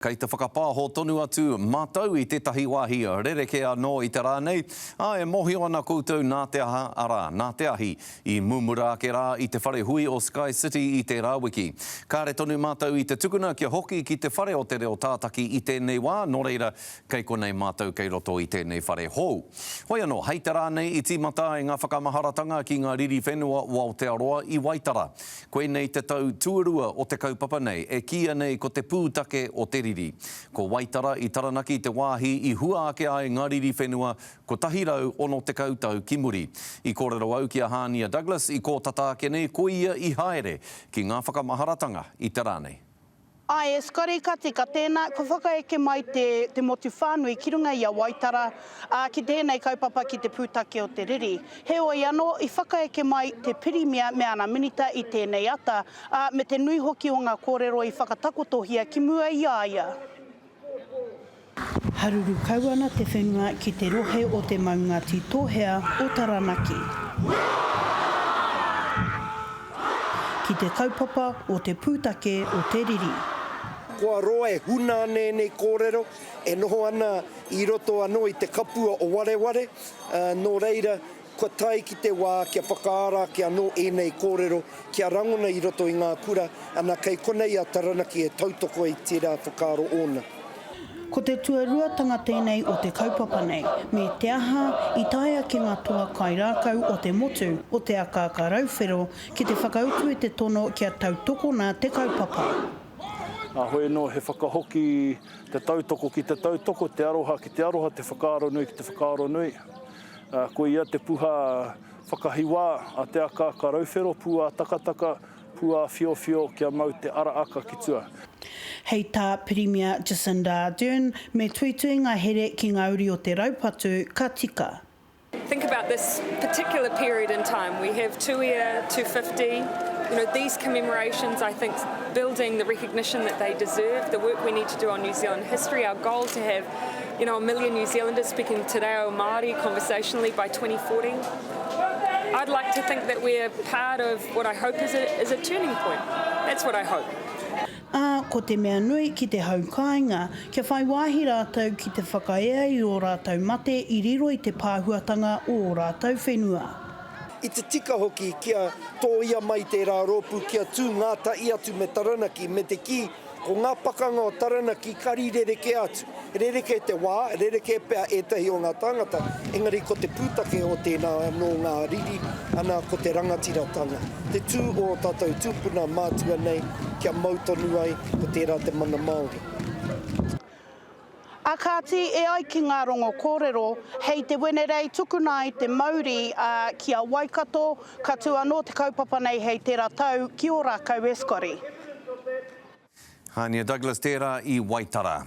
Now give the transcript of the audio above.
Kei te whakapāho tonu atu mātou i tētahi wāhi rerekē anō i te rā nei, ā, e mōhio ana koutou nā te aha, arā, nā te ahi i mumura ake rā i te whare hui o Sky City i tērā wiki. Kāre tonu mātou i te tukuna kia hoki ki te whare o te reo tātaki i tēnei wā, nō reira, kei konei mātou kei roto i tēnei whare hou. Hoi anō, hei te rā nei i tīmata ai ngā whakamaharatanga ki ngā riri whenua o Aotearoa i Waitara. Koinei te tau tuarua o te kaupapa nei, e kīia nei ko te pūtake o te riri. Ko Waitara i Taranaki te wāhi i hua ake ai ngā riri whenua 160 tau ki muri. I kōrero au ki a Hānia Douglas i kō tata ake nei ko ia i haere ki ngā whakamaharatanga i te rā nei. Ae, e Scotty, ka tika tēnā, kua whakaeke mai te, te motu whānui ki runga i a Waitara, ā, ki tēnei kaupapa ki te pūtake o te riri. Heoi anō, i whakaeke mai te Pirimia me ana minita i tēnei ata, ā, me te nui hoki o ngā kōrero i whakatakotohia ki mua i a ia. Haruru kau ana te whenua ki te rohe o te maunga tītohea o Taranaki. Ki te kaupapa o te pūtake o te riri. Kua roa e huna ana ēnei kōrero, e noho ana i roto anō i te kapua o wareware, nō reira, Kua tae ki te wā kia whakaara ake anō ēnei kōrero, kia rangona i roto i ngā kura, ana kei konei a Taranaki e tautoko i tērā whakaaro ōna. Ko te tuaruatanga tēnei o te kaupapa nei, me te aha, i tae ake ngā toa kairākau o te motu, o Te Akaaka Rauwhero, ki te whakautu i te tono kia tautokona te kaupapa. Ā, hoi anō he whakahoki te tautoko ki te tautoko, te aroha ki te aroha, te whakaaro nui ki te whakaaro nui. Ko ia te puha whakahiwā a te akaaka rauwhero, pūātakataka, pūāwhiowhio kia mau te ara aka ki tua. Hei tā Pirimia Jacinda Ardern, me tuitui ngā here ki ngā uri o te raupatu ka tika. Think about this particular period in time, we have Tuia 250, you know, these commemorations I think building the recognition that they deserve, the work we need to do on New Zealand history, our goal to have You know, a million New Zealanders speaking Te Reo Māori conversationally by 2040. I'd like to think that we're part of what I hope is a, is a turning point. That's what I hope. Ā, ko te mea nui ki te hau kāinga, kia whai wāhi rātou ki te whakaea i ō rātou mate i riro i te pāhuatanga o ō rātou whenua. I te tika hoki kia tōia mai tērā rōpū kia tū ngātahi atu me Taranaki me te kī Ko ngā pakanga o Taranaki ka rerekē atu. Rerekē te wā, rerekē pea ētahi o ngā tāngata, engari ko te pūtake o tēnā anō ngā riri, ana ko te rangatiratanga. Te tū o ō tātou tūpuna mātua nei kia mau tonu ai, ko tērā te mana Māori. A kāti, e ai ki ngā rongo kōrero, hei te Wenerei tukuna ai te mauri ki a Waikato, ka tū anō te kaupapa nei hei tērā tau ki Ōrākau e Scotty. Hania Douglas tērā i Waitara.